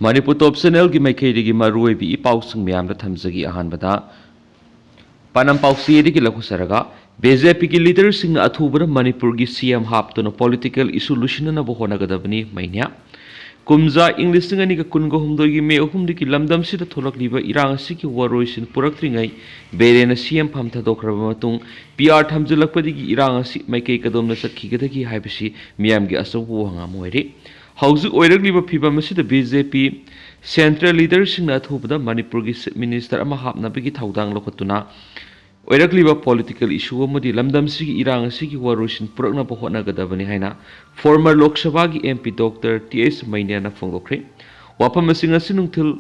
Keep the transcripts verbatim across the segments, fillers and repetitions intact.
ꯃꯅꯤꯄꯨꯔ ꯇꯣꯞ ꯆꯦꯅꯦꯜꯒꯤ ꯃꯥꯏꯀꯩꯗꯒꯤ ꯃꯔꯨꯑꯣꯏꯕ ꯏ ꯄꯥꯎꯁꯤꯡ ꯃꯌꯥꯝꯗ ꯊꯝꯖꯒꯦ꯫ ꯑꯍꯥꯟꯕꯗ ꯄꯥꯟꯗꯝ ꯄꯥꯎꯆꯦꯗꯒꯤ ꯂꯧꯈꯠꯆꯔꯒ, ꯕꯤ ꯖꯦ ꯄꯤꯒꯤ ꯂꯤꯗꯔꯁꯤꯡꯅ ꯑꯊꯨꯕꯗ ꯃꯅꯤꯄꯨꯔꯒꯤ ꯁꯤ ꯑꯦꯝ ꯍꯥꯞꯇꯨꯅ ꯄꯣꯂꯤꯇꯤꯀꯦꯜ ꯏꯁꯨ ꯂꯣꯏꯁꯤꯟꯅꯅꯕ ꯍꯣꯠꯅꯒꯗꯕꯅꯤ꯫ ꯃꯩꯅ꯭ꯌꯥ꯫ ꯀꯨꯝꯖꯥ ꯏꯪ ꯂꯤꯁꯤꯡ ꯑꯅꯤꯒ ꯀꯨꯟꯒ ꯍꯨꯝꯗꯣꯏꯒꯤ ꯃꯦ ꯑꯍꯨꯝꯗꯒꯤ ꯂꯝꯗꯝꯁꯤꯗ ꯊꯣꯛꯂꯛꯂꯤꯕ ꯏꯔꯥꯡ ꯑꯁꯤꯒꯤ ꯋꯥꯔꯣꯏꯁꯤꯟ ꯄꯨꯔꯛꯇ꯭ꯔꯤꯉꯩ ꯕꯦꯔꯦꯅ ꯁꯤ ꯑꯦꯝ ꯐꯝ ꯊꯥꯗꯣꯛꯈ꯭ꯔꯕ ꯃꯇꯨꯡ ꯄꯤ ꯑꯥꯔ ꯊꯝꯖꯤꯜꯂꯛꯄꯗꯒꯤ ꯏꯔꯥꯡ ꯑꯁꯤ ꯃꯥꯏꯀꯩ ꯀꯗꯣꯝꯗ ꯆꯠꯈꯤꯒꯗꯒꯦ ꯍꯥꯏꯕꯁꯤ ꯃꯤꯌꯥꯝꯒꯤ ꯑꯆꯧꯕ ꯋꯥꯍꯪ ꯑꯃ ꯑꯣꯏꯔꯤ꯫ ꯍꯧꯖꯤꯛ ꯑꯣꯏꯔꯛꯂꯤꯕ ꯐꯤꯕꯝ ꯑꯁꯤꯗ ꯕꯤ ꯖꯦ ꯄꯤ ꯁꯦꯟꯇ꯭ꯔꯦꯜ ꯂꯤꯗꯔꯁꯤꯡꯅ ꯑꯊꯨꯕꯗ ꯃꯅꯤꯄꯨꯔꯒꯤ ꯆꯤꯐ ꯃꯤꯅꯤꯁꯇꯔ ꯑꯃ ꯍꯥꯞꯅꯕꯒꯤ ꯊꯧꯗꯥꯡ ꯂꯧꯈꯠꯇꯨꯅ ꯑꯣꯏꯔꯛꯂꯤꯕ ꯄꯣꯂꯤꯇꯤꯀꯦꯜ ꯏꯁꯨ ꯑꯃꯗꯤ ꯂꯝꯗꯝꯁꯤꯒꯤ ꯏꯔꯥꯡ ꯑꯁꯤꯒꯤ ꯋꯥꯔꯣꯏꯁꯤꯟ ꯄꯨꯔꯛꯅꯕ ꯍꯣꯠꯅꯒꯗꯕꯅꯤ ꯍꯥꯏꯅ ꯐꯣꯔꯃꯔ ꯂꯣꯛ ꯁꯚꯥꯒꯤ ꯑꯦꯝ ꯄꯤ ꯗꯣꯛꯇꯔ ꯇꯤ ꯑꯦꯁ ꯃꯩꯅ꯭ꯌꯥꯅ ꯐꯣꯡꯗꯣꯛꯈ꯭ꯔꯦ꯫ ꯋꯥꯐꯝꯁꯤꯡ ꯑꯁꯤ ꯅꯨꯡꯊꯤꯜ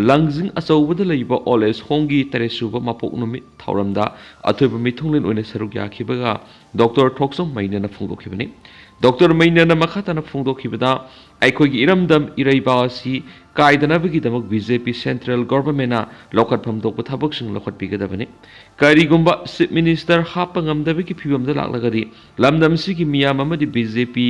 ꯂꯥꯡꯖꯤꯡ ꯑꯆꯧꯕꯗ ꯂꯩꯕ ꯑꯣꯜ ꯑꯦꯖ ꯍꯣꯝꯒꯤ ꯇꯔꯦꯠ ꯁꯨꯕ ꯃꯄꯣꯛ ꯅꯨꯃꯤꯠ ꯊꯧꯔꯝꯗ ꯑꯊꯣꯏꯕ ꯃꯤꯊꯨꯡꯂꯦꯟ ꯑꯣꯏꯅ ꯁꯔꯨꯛ ꯌꯥꯈꯤꯕꯒ ꯗꯣꯛꯇꯔ ꯊꯣꯛꯆꯣꯝ ꯃꯩꯅ꯭ꯌꯥꯅ ꯐꯣꯡꯗꯣꯛꯈꯤꯕꯅꯤ꯫ ꯗꯣꯛꯇꯔ ꯃꯩꯅ꯭ꯌꯥꯅ ꯃꯈꯥ ꯇꯥꯅ ꯐꯣꯡꯗꯣꯛꯈꯤꯕꯗ, ꯑꯩꯈꯣꯏꯒꯤ ꯏꯔꯝꯗꯝ ꯏꯔꯩꯕꯥꯛ ꯑꯁꯤ ꯀꯥꯏꯗꯅꯕꯒꯤꯗꯃꯛ ꯕꯤ ꯖꯦ ꯄꯤ ꯁꯦꯟꯇ꯭ꯔꯦꯜ ꯒꯣꯚꯔꯟꯃꯦꯟꯅ ꯂꯧꯈꯠꯐꯝ ꯊꯣꯛꯄ ꯊꯕꯛꯁꯤꯡ ꯂꯧꯈꯠꯄꯤꯒꯗꯕꯅꯤ꯫ ꯀꯔꯤꯒꯨꯝꯕ ꯆꯤꯐ ꯃꯤꯅꯤꯁꯇꯔ ꯍꯥꯞꯄ ꯉꯝꯗꯕꯒꯤ ꯐꯤꯕꯝꯗ ꯂꯥꯛꯂꯒꯗꯤ, ꯂꯝꯗꯝꯁꯤꯒꯤ ꯃꯤꯌꯥꯝ ꯑꯃꯗꯤ ꯕꯤ ꯖꯦ ꯄꯤ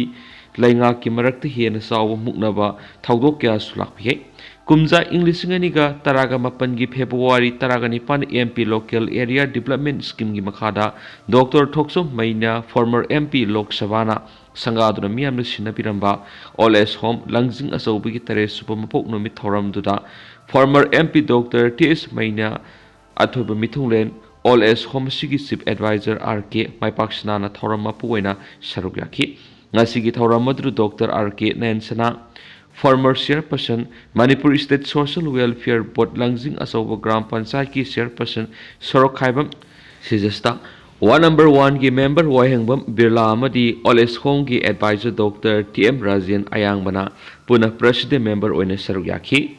ꯂꯩꯉꯥꯛꯀꯤ ꯃꯔꯛꯇ ꯍꯦꯟꯅ ꯆꯥꯎꯕ ꯃꯨꯛꯅꯕ ꯊꯧꯗꯣꯛ ꯀꯌꯥꯁꯨ ꯂꯥꯛꯄ ꯌꯥꯏ꯫ ꯀꯨꯝꯖꯥ ꯏꯪ ꯂꯤꯁꯤꯡ ꯑꯅꯤꯒ ꯇꯔꯥꯒ ꯃꯥꯄꯟꯒꯤ ꯐꯦꯕ꯭ꯔꯨꯋꯥꯔꯤ ꯇꯔꯥꯒ ꯅꯤꯄꯥꯟꯗ M P local area development ꯁ꯭ꯀꯤꯝꯒꯤ ꯃꯈꯥꯗ doctor Thokchom Meinya, former M P ꯂꯣꯛ ꯁꯚꯥꯅ ꯁꯪꯒꯥꯗꯨꯅ ꯃꯤꯌꯥꯝꯅ ꯁꯤꯟꯅꯕꯤꯔꯝꯕ ꯑꯣꯜ ꯑꯦꯖ ꯍꯣꯝ ꯂꯥꯡꯖꯤꯡ ꯑꯆꯧꯕꯒꯤ ꯇꯔꯦꯠ ꯁꯨꯕ ꯃꯄꯣꯛ ꯅꯨꯃꯤꯠ ꯊꯧꯔꯝꯗꯨꯗ former M P doctor T S Meinya, ꯑꯊꯣꯏꯕ ꯃꯤꯊꯨꯡꯂꯦꯟ, ꯑꯣꯜ ꯑꯦꯖ ꯍꯣꯝ ꯑꯁꯤꯒꯤ ꯆꯤꯐ ꯑꯦꯗꯚꯥꯏꯖꯔ ꯑꯥꯔ ꯀꯦ ꯃꯥꯏꯄꯥꯛꯁꯅꯥꯅ ꯊꯧꯔꯝ ꯃꯄꯨ ꯑꯣꯏꯅ ꯁꯔꯨꯛ ꯌꯥꯈꯤ꯫ ꯉꯁꯤꯒꯤ ꯊꯧꯔꯝ ꯑꯗꯨꯗ ꯗꯣꯛꯇꯔ ꯑꯥꯔ ꯀꯦ ꯅꯌꯟꯁꯅꯥ, former chairperson, Manipur state social welfare board ꯂꯥꯡꯖꯤꯡ ꯑꯆꯧꯕ ꯒ꯭ꯔꯥꯝ ꯄꯟꯆꯥꯌꯠꯀꯤ ꯆꯤꯌꯔꯄꯔꯁꯟ ꯁꯣꯔꯣꯛꯈꯥꯏꯕꯝ ꯁꯤꯖꯁꯇꯥ, ꯋꯥꯔꯗ ꯅꯝꯕꯔ ꯋꯥꯟꯒꯤ ꯃꯦꯝꯕꯔ ꯋꯥꯍꯦꯡꯕꯝ ꯕꯤꯔꯂꯥ ꯑꯃꯗꯤ ꯑꯣꯜ ꯑꯦꯖ ꯍꯣꯝꯒꯤ adviser doctor T M Rajen ꯑꯌꯥꯡꯕꯅ ꯄꯨꯟꯅ ꯄ꯭ꯔꯦꯁꯤꯗꯦꯟ ꯃꯦꯝꯕꯔ ꯑꯣꯏꯅ ꯁꯔꯨꯛ ꯌꯥꯈꯤ꯫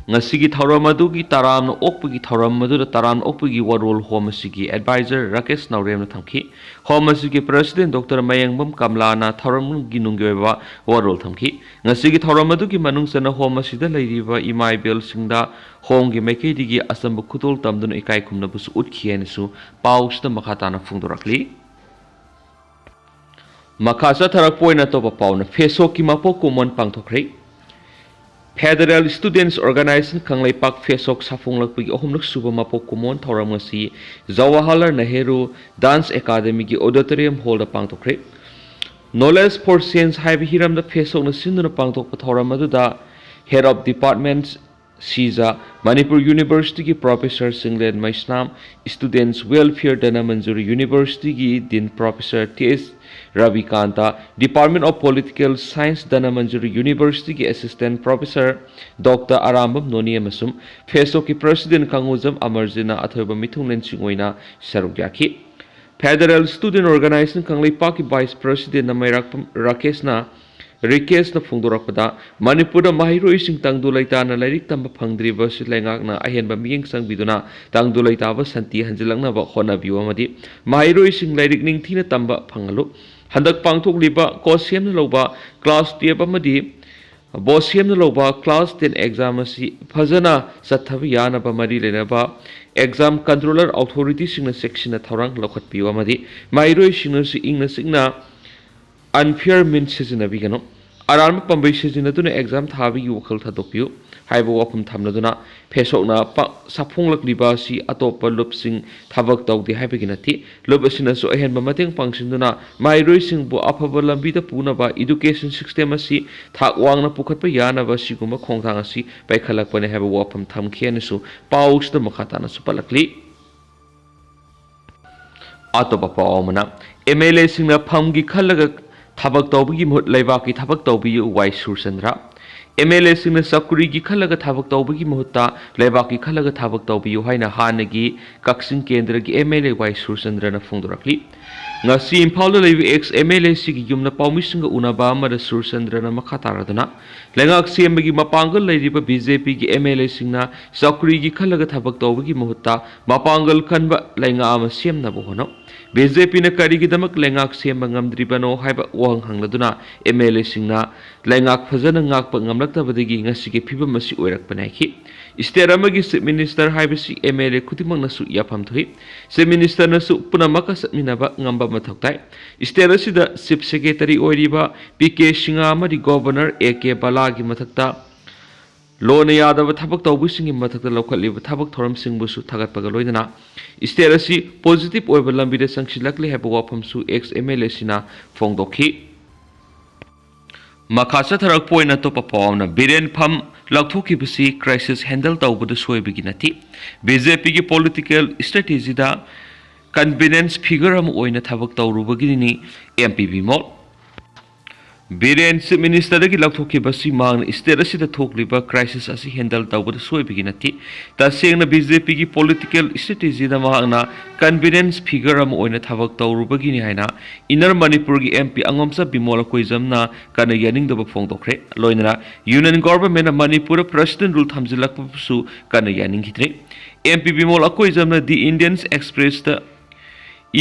ꯉꯁꯤꯒꯤ ꯊꯧꯔꯝ ꯑꯗꯨꯒꯤ ꯇꯔꯥꯝꯅ ꯑꯣꯛꯄꯒꯤ ꯊꯧꯔꯝ ꯑꯗꯨꯗ ꯇꯔꯥꯝꯅ ꯑꯣꯛꯄꯒꯤ ꯋꯥꯔꯣꯜ ꯍꯣꯝ ꯑꯁꯤꯒꯤ ꯑꯦꯗꯚꯥꯏꯖꯔ ꯔꯥꯀꯦꯁ ꯅꯥꯎꯔꯦꯝꯅ ꯊꯝꯈꯤ꯫ ꯍꯣꯝ ꯑꯁꯤꯒꯤ ꯄ꯭ꯔꯦꯁꯤꯗꯦꯟ ꯗꯣꯛꯇꯔ ꯃꯌꯦꯡꯕꯝ ꯀꯃꯂꯥꯅ ꯊꯧꯔꯝꯒꯤ ꯅꯨꯡꯒꯤ ꯑꯣꯏꯕ ꯋꯥꯔꯣꯜ ꯊꯝꯈꯤ꯫ ꯉꯁꯤꯒꯤ ꯊꯧꯔꯝ ꯑꯗꯨꯒꯤ ꯃꯅꯨꯡ ꯆꯟꯅ ꯍꯣꯝ ꯑꯁꯤꯗ ꯂꯩꯔꯤꯕ ꯏꯃꯥ ꯏꯕꯦꯜꯁꯤꯡꯗ ꯍꯣꯝꯒꯤ ꯃꯥꯏꯀꯩꯗꯒꯤ ꯑꯆꯝꯕ ꯈꯨꯗꯣꯜ ꯇꯝꯗꯨꯅ ꯏꯀꯥꯏ ꯈꯨꯝꯅꯕꯁꯨ ꯎꯠꯈꯤ ꯍꯥꯏꯅꯁꯨ ꯄꯥꯎꯁꯤꯗ ꯃꯈꯥ ꯇꯥꯅ ꯐꯣꯡꯗꯣꯔꯛꯂꯤ꯫ ꯃꯈꯥ ꯆꯠꯊꯔꯛꯄ ꯑꯣꯏꯅ ꯑꯇꯣꯞꯄ ꯄꯥꯎꯅ ꯐꯦꯁꯣꯛꯀꯤ ꯃꯄꯣꯛ ꯀꯨꯝꯑꯣꯟ ꯄꯥꯡꯊꯣꯛꯈ꯭ꯔꯦ꯫ Federal Students Organization ꯀꯪꯂꯩꯄꯥꯛ ꯐꯦꯁꯣꯛ ꯁꯥꯐꯣꯡꯂꯛꯄꯒꯤ ꯑꯍꯨꯝꯂꯛ ꯁꯨꯕ ꯃꯄꯣꯛ ꯀꯨꯝꯑꯣꯟ ꯊꯧꯔꯝ ꯉꯁꯤ Jawaharlal Nehru Dance Academyꯒꯤ Auditorium Hallꯗ ꯄꯥꯡꯊꯣꯛꯈ꯭ꯔꯦ꯫ Knowledge for Change ꯍꯥꯏꯕ ꯍꯤꯔꯝꯗ ꯐꯦꯁꯣꯛꯅ ꯁꯤꯟꯗꯨꯅ ꯄꯥꯡꯊꯣꯛꯄ ꯊꯧꯔꯝ ꯑꯗꯨꯗ Head of Department ꯁꯤꯖꯥ, ꯃꯅꯤꯄꯨꯔ Universityꯒꯤ Professor Chinglen Meisnam, Students Welfare Dhanamanjuri Universityꯒꯤ Dean Professor T S Rabikanta, Department of Political Science Dhanamanjuri Universityꯒꯤ Assistant Professor Doctor Arambam Noni ꯑꯃꯁꯨꯡ ꯐꯦꯁꯣꯛꯀꯤ President ꯀꯥꯡꯉꯨꯖꯝ ꯑꯃꯔꯖꯤꯠꯅ ꯑꯊꯣꯏꯕ ꯃꯤꯊꯨꯡꯂꯦꯟꯁꯤꯡ ꯑꯣꯏꯅ ꯁꯔꯨꯛ ꯌꯥꯈꯤ꯫ Federal Student Organization ꯀꯪꯂꯩꯄꯥꯛꯀꯤ Vice Presidentꯅ ꯃꯩꯔꯥꯛꯄꯝ ꯔꯥꯀꯦꯁꯅ ꯔꯤꯀꯦꯁꯅ ꯐꯣꯡꯗꯣꯔꯛꯄꯗ, ꯃꯅꯤꯄꯨꯔꯗ ꯃꯍꯩꯔꯣꯏꯁꯤꯡ ꯇꯪꯗꯨ ꯂꯩꯇꯥꯅ ꯂꯥꯏꯔꯤꯛ ꯇꯝꯕ ꯐꯪꯗ꯭ꯔꯤꯕ ꯑꯁꯤ ꯂꯩꯉꯥꯛꯅ ꯑꯍꯦꯟꯕ ꯃꯤꯠꯌꯦꯡ ꯆꯪꯕꯤꯗꯨꯅ ꯇꯪꯗꯨ ꯂꯩꯇꯥꯕ ꯁꯥꯟꯇꯤ ꯍꯟꯖꯤꯜꯂꯛꯅꯕ ꯍꯣꯠꯅꯕꯤꯌꯨ ꯑꯃꯗꯤ ꯃꯍꯩꯔꯣꯏꯁꯤꯡ ꯂꯥꯏꯔꯤꯛ ꯅꯤꯡꯊꯤꯅ ꯇꯝꯕ ꯐꯪꯍꯜꯂꯨ꯫ ꯍꯟꯗꯛ ꯄꯥꯡꯊꯣꯛꯂꯤꯕ ꯀꯣꯁꯦꯝꯅ ꯂꯧꯕ class twelve ꯑꯃꯗꯤ ꯕꯣꯁꯦꯝꯅ ꯂꯧꯕ class ten exam ꯑꯁꯤ ꯐꯖꯅ ꯆꯠꯊꯕ ꯌꯥꯅꯕ ꯃꯔꯤ ꯂꯩꯅꯕ Exam Controller Authorityꯁꯤꯡꯅ ꯆꯦꯛꯁꯤꯟꯅ ꯊꯧꯔꯥꯡ ꯂꯧꯈꯠꯄꯤꯌꯨ ꯑꯃꯗꯤ ꯃꯍꯩꯔꯣꯏꯁꯤꯡꯅꯁꯨ ꯏꯪꯅ ꯆꯤꯛꯅ unfair means ꯁꯤꯖꯤꯟꯅꯕꯤꯒꯅꯨ꯫ ꯑꯔꯥꯟꯕ ꯄꯥꯝꯕꯩ ꯁꯤꯖꯤꯟꯅꯗꯨꯅ exam ꯊꯥꯕꯒꯤ ꯋꯥꯈꯜ ꯊꯥꯗꯣꯛꯄꯤꯌꯨ ꯍꯥꯏꯕ ꯋꯥꯐꯝ ꯊꯝꯂꯗꯨꯅ ꯐꯦꯁꯣꯛꯅ ꯄ-, ꯁꯥꯐꯣꯡꯂꯛꯂꯤꯕ ꯑꯁꯤ ꯑꯇꯣꯞꯄ ꯂꯨꯞꯁꯤꯡ ꯊꯕꯛ ꯇꯧꯗꯦ ꯍꯥꯏꯕꯒꯤ ꯅꯠꯇꯦ꯫ ꯂꯨꯞ ꯑꯁꯤꯅꯁꯨ ꯑꯍꯦꯟꯕ ꯃꯇꯦꯡ ꯄꯥꯡꯁꯤꯟꯗꯨꯅ ꯃꯍꯩꯔꯣꯏꯁꯤꯡꯕꯨ ꯑꯐꯕ ꯂꯝꯕꯤꯗ ꯄꯨꯅꯕ education system ꯑꯁꯤ ꯊꯥꯛ ꯋꯥꯡꯅ ꯄꯨꯈꯠꯄ ꯌꯥꯅꯕ ꯑꯁꯤꯒꯨꯝꯕ ꯈꯣꯡꯊꯥꯡ ꯑꯁꯤ ꯄꯥꯏꯈꯠꯂꯛꯄꯅꯤ ꯍꯥꯏꯕ ꯋꯥꯐꯝ ꯊꯝꯈꯤ ꯍꯥꯏꯅꯁꯨ ꯄꯥꯎꯁꯤꯗ ꯃꯈꯥ ꯇꯥꯅꯁꯨ ꯄꯜꯂꯛꯂꯤ꯫ ꯑꯇꯣꯞꯄ ꯄꯥꯎ ꯑꯃꯅ, MLAꯁꯤꯡꯅ ꯐꯝꯒꯤ ꯈꯜꯂꯒ ꯊꯕꯛ ꯇꯧꯕꯒꯤ ꯃꯍꯨꯠ ꯂꯩꯕꯥꯛꯀꯤ ꯊꯕꯛ ꯇꯧꯕꯤꯌꯨ, ꯋꯥꯏ ꯁꯨꯔꯆꯟꯗ꯭ꯔ꯫ MLAꯁꯤꯡꯅ ꯆꯧꯀ꯭ꯔꯤꯒꯤ ꯈꯜꯂꯒ ꯊꯕꯛ ꯇꯧꯕꯒꯤ ꯃꯍꯨꯠꯇ ꯂꯩꯕꯥꯛꯀꯤ ꯈꯜꯂꯒ ꯊꯕꯛ ꯇꯧꯕꯤꯌꯨ ꯍꯥꯏꯅ ꯍꯥꯟꯅꯒꯤ ꯀꯛꯆꯤꯡ ꯀꯦꯟꯗ꯭ꯔꯒꯤ MLA ꯋꯥꯏ ꯁꯨꯔꯆꯟꯗ꯭ꯔꯅ ꯐꯣꯡꯗꯣꯔꯛꯂꯤ꯫ ꯉꯁꯤ ꯏꯝꯐꯥꯜꯗ ꯂꯩꯕ ex MLAꯁꯤꯒꯤ ꯌꯨꯝꯗ ꯄꯥꯎꯃꯤꯁꯤꯡꯒ ꯎꯅꯕ ꯑꯃꯗ ꯁꯨꯔꯆꯟꯗ꯭ꯔꯅ ꯃꯈꯥ ꯇꯥꯔꯗꯨꯅ ꯂꯩꯉꯥꯛ ꯁꯦꯝꯕꯒꯤ ꯃꯄꯥꯡꯒꯜ ꯂꯩꯔꯤꯕ BJPꯒꯤ MLAꯁꯤꯡꯅ ꯆꯧꯀ꯭ꯔꯤꯒꯤ ꯈꯜꯂꯒ ꯊꯕꯛ ꯇꯧꯕꯒꯤ ꯃꯍꯨꯠꯇ ꯃꯄꯥꯡꯒꯜ ꯀꯟꯕ ꯂꯩꯉꯥꯛ ꯑꯃ ꯁꯦꯝꯅꯕ ꯍꯣꯠꯅꯧ꯫ BJPꯅ ꯀꯔꯤꯒꯤꯗꯃꯛ ꯂꯩꯉꯥꯛ ꯁꯦꯝꯕ ꯉꯝꯗ꯭ꯔꯤꯕꯅꯣ ꯍꯥꯏꯕ ꯋꯥꯍꯪ ꯍꯪꯂꯗꯨꯅ MLAꯁꯤꯡꯅ ꯂꯩꯉꯥꯛ ꯐꯖꯅ ꯉꯥꯛꯄ ꯉꯝꯂꯛꯇꯕꯗꯒꯤ ꯉꯁꯤꯒꯤ ꯐꯤꯕꯝ ꯑꯁꯤ ꯑꯣꯏꯔꯛꯄꯅꯤ ꯍꯥꯏꯈꯤ꯫ State ꯑꯃꯒꯤ Chief Minister ꯍꯥꯏꯕꯁꯤ MLA ꯈꯨꯗꯤꯡꯃꯛꯅꯁꯨ ꯌꯥꯐꯝ ꯊꯣꯛꯏ꯫ Chief Ministerꯅꯁꯨ ꯄꯨꯝꯅꯃꯛꯀ ꯆꯠꯃꯤꯟꯅꯕ ꯉꯝꯕ ꯃꯊꯧ ꯇꯥꯏ꯫ State ꯑꯁꯤꯗ Chief Secretary ꯑꯣꯏꯔꯤꯕ ꯄꯤ ꯀꯦ ꯁꯤꯡꯍ ꯑꯃꯗꯤ Governor ꯑꯦ ꯀꯦ ꯕꯂꯥꯒꯤ ꯃꯊꯛꯇ ꯂꯣꯅ ꯌꯥꯗꯕ ꯊꯕꯛ ꯇꯧꯕꯁꯤꯡꯒꯤ ꯃꯊꯛꯇ ꯂꯧꯈꯠꯂꯤꯕ ꯊꯕꯛ ꯊꯧꯔꯝꯁꯤꯡꯕꯨꯁꯨ ꯊꯥꯒꯠꯄꯒ ꯂꯣꯏꯅꯅ ꯁ꯭ꯇꯦꯠ ꯑꯁꯤ ꯄꯣꯖꯤꯇꯤꯚ ꯑꯣꯏꯕ ꯂꯝꯕꯤꯗ ꯆꯪꯁꯤꯜꯂꯛꯂꯤ ꯍꯥꯏꯕ ꯋꯥꯐꯝꯁꯨ ꯑꯦꯛꯁ ꯑꯦꯝ ꯑꯦꯜ ꯑꯦꯁꯤꯅ ꯐꯣꯡꯗꯣꯛꯈꯤ꯫ ꯃꯈꯥ ꯆꯠꯊꯔꯛꯄ ꯑꯣꯏꯅ ꯑꯇꯣꯞꯄ ꯄꯥꯎ ꯑꯃꯅ ꯕꯤꯔꯦꯟ ꯐꯝ ꯂꯧꯊꯣꯛꯈꯤꯕꯁꯤ ꯀ꯭ꯔꯥꯏꯁꯤꯁ ꯍꯦꯟꯗꯜ ꯇꯧꯕꯗ ꯁꯣꯏꯕꯒꯤ ꯅꯠꯇꯦ, ꯕꯤ ꯖꯦ ꯄꯤꯒꯤ ꯄꯣꯂꯤꯇꯤꯀꯦꯜ ꯁ꯭ꯇ꯭ꯔꯦꯇꯦꯖꯤꯗ ꯀꯟꯚꯤꯅꯦꯟꯁ ꯐꯤꯒꯔ ꯑꯃ ꯑꯣꯏꯅ ꯊꯕꯛ ꯇꯧꯔꯨꯕꯒꯤꯅꯤ M P Bimol. Biren chief ꯃꯤꯅꯤꯁꯇꯔꯗꯒꯤ ꯂꯧꯊꯣꯛꯈꯤꯕꯁꯤ ꯃꯍꯥꯛꯅ ꯁ꯭ꯇꯦꯠ ꯑꯁꯤꯗ ꯊꯣꯛꯂꯤꯕ ꯀ꯭ꯔꯥꯏꯁꯤꯁ ꯑꯁꯤ ꯍꯦꯟꯗꯜ ꯇꯧꯕꯗ ꯁꯣꯏꯕꯒꯤ ꯅꯠꯇꯦ, ꯇꯁꯦꯡꯅ ꯕꯤ ꯖꯦ ꯄꯤꯒꯤ ꯄꯣꯂꯤꯇꯤꯀꯦꯜ ꯁ꯭ꯇ꯭ꯔꯦꯇꯦꯖꯤꯗ ꯃꯍꯥꯛꯅ ꯀꯟꯚꯤꯅꯦꯟꯁ ꯐꯤꯒꯔ ꯑꯃ ꯑꯣꯏꯅ ꯊꯕꯛ ꯇꯧꯔꯨꯕꯒꯤꯅꯤ ꯍꯥꯏꯅ ꯏꯟꯅꯔ ꯃꯅꯤꯄꯨꯔꯒꯤ ꯑꯦꯝ ꯄꯤ ꯑꯉꯣꯝꯆꯥ ꯕꯤꯃꯣꯜ ꯑꯀꯣꯏꯖꯝꯅ ꯀꯟꯅ ꯌꯥꯅꯤꯡꯗꯕ ꯐꯣꯡꯗꯣꯛꯈ꯭ꯔꯦ꯫ ꯂꯣꯏꯅꯅ ꯌꯨꯅꯤꯌꯟ ꯒꯣꯚꯔꯟꯃꯦꯟꯠꯅ ꯃꯅꯤꯄꯨꯔꯗ ꯄ꯭ꯔꯦꯁꯤꯗꯦꯟꯠ ꯔꯨꯜ ꯊꯝꯖꯤꯜꯂꯛꯄꯕꯨꯁꯨ ꯀꯟꯅ ꯌꯥꯅꯤꯡꯈꯤꯗ꯭ꯔꯦ꯫ ꯑꯦꯝ ꯄꯤ ꯕꯤꯃꯣꯜ ꯑꯀꯣꯏꯖꯝꯅ ꯗꯤ ꯏꯟꯗꯤꯌꯟ ꯑꯦꯛꯁꯄ꯭ꯔꯦꯁꯇ